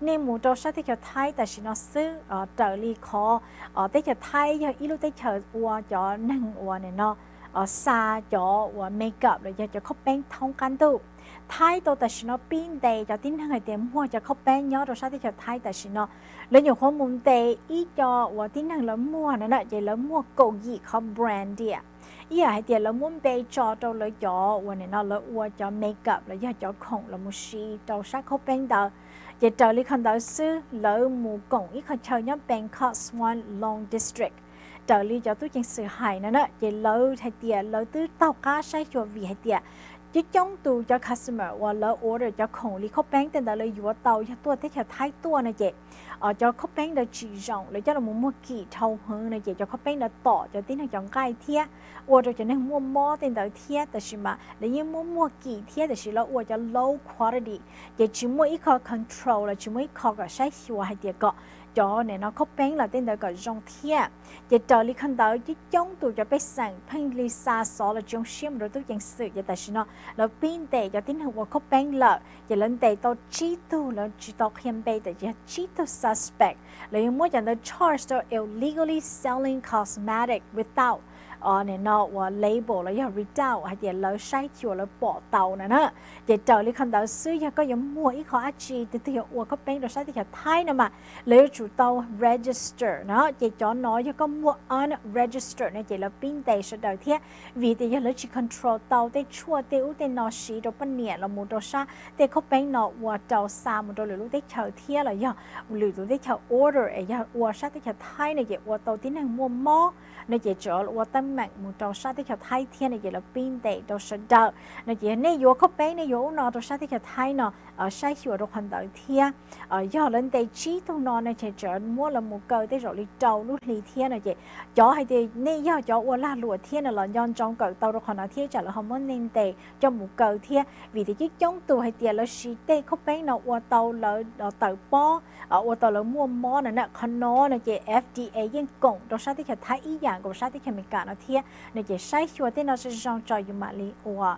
Nej mus rau sab teb chaws Thaib tam sim no xwb, raws li qhov teb chaws Thaib yog ib lub teb chaws ua cov neeg uas nim no xa cov uas makeup los yog cov khaub peeb thoob qab ntuj. Thaib tau tam sim no pib ntes cov tib neeg hais tias muag cov khaub peeb nyob rau sab teb chaws Thaib tam sim no. Lawv nyuam qhuav mus ntes ib co uas tib neeg lawv muag no na, ces lawv muag kaum yim qhov brand tiam. Ib yam hais tias lawv muab npe tso rau lawv cov uas nim no lawv ua cov makeup los yog cov khoom los mus siv rau sab khaub peeb ntawd. Ces raws li qhov ntawd xwb, lawv mus koom ib qho chaw nyob Bangkok Swan Long District. Raws li cov tub ceev xwm hais no na, ces lawv hais tias lawv twb taug qab saib xyuas vim hais tias coob coob tus cov customer uas lawv order cov khoom li khaub peeb tej ntawd lawv yuav tau yog tuaj teb chaws Thaib tuaj no ces cov khaub peeb ntawd tsis zoo, lawv coj los muag kim dhau heev no ces cov khaub peeb ntawd tom cov tib neeg cov nqaij thiab ua rau cov neeg muaj mob tej ntawd thiab. Tab sis mas lawv yeej muab muag kim thiab, tab sis lawv ua cov low quality, ces tsis muaj ib qho control los tsis muaj ib qho kom saib xyuas hais tias kom cov nim no khaub peeb los tej ntawd kom zoo thiab. Ces raws li qhov ntawd coob coob tus cov pej xeem pheej li xa xov los tsis zoo siab mus rau tub ceev xwm, ces tam sim no lawv pib ntes cov tib neeg ua khaub peeb lawm, ces lawv ntes tau tsib tug, lawv tsis tau qhia npe tab sis yog tsib tug suspect. Lawv yeej muab cov ntawd charge rau illegally selling cosmetic without nim no uas label los yog result hais tias lawv saib xyuas lawv pom tau no na. Ces raws li qhov ntawd xwb, yog koj yuav muag ib qho dab tsi, tus twg yuav ua khaub peeb rau sab teb chaws Thaib no mas lawv yuav tsum tau register no, ces cov no yog koj muag unregistered no ces lawv pib ntes sawv daws thiab, vim tias yog lawv tsis control tau tej tshuaj tej ub tej no siv rau poj niam los mus rau sab tej khaub peeb no ua rau xa mus rau lwm lub teb chaws thiab los yog lwm lub teb chaws order es yog ua sab teb chaws Thaib no ces ua tau tib neeg muaj mob no ces tseem ua teeb meem mus rau sab teb chaws Thaib thiab no ces lawv pib ntes rau sawv daws no ces yog nej yuav khaub peeb nej yuav ub no rau sab teb chaws Thaib no saib xyuas rau qhov ntawd thiab. Yog lawv ntes tsib tug no no ces tseem muab lawv mus kaw tej zaum li rau lub hli thiab no ces cov hais tias nej yog cov ua lag luam thiab no los nco ntsoov kawm tau rau qhov no thiab tsam lawv ho muab nej ntes coj mus kaw thiab, vim tias coob coob tus hais tias lawv siv tej khaub peeb no ua tau lawv tawm pob, ua tau lawv muaj mob no na. Qhov no no ces F D A yeej koom rau sab teb chaws Thaib ib yam nkaus sab teb chaws Amelikas no thiab no ces saib xyuas tej no zoo zoo tso yus mam li ua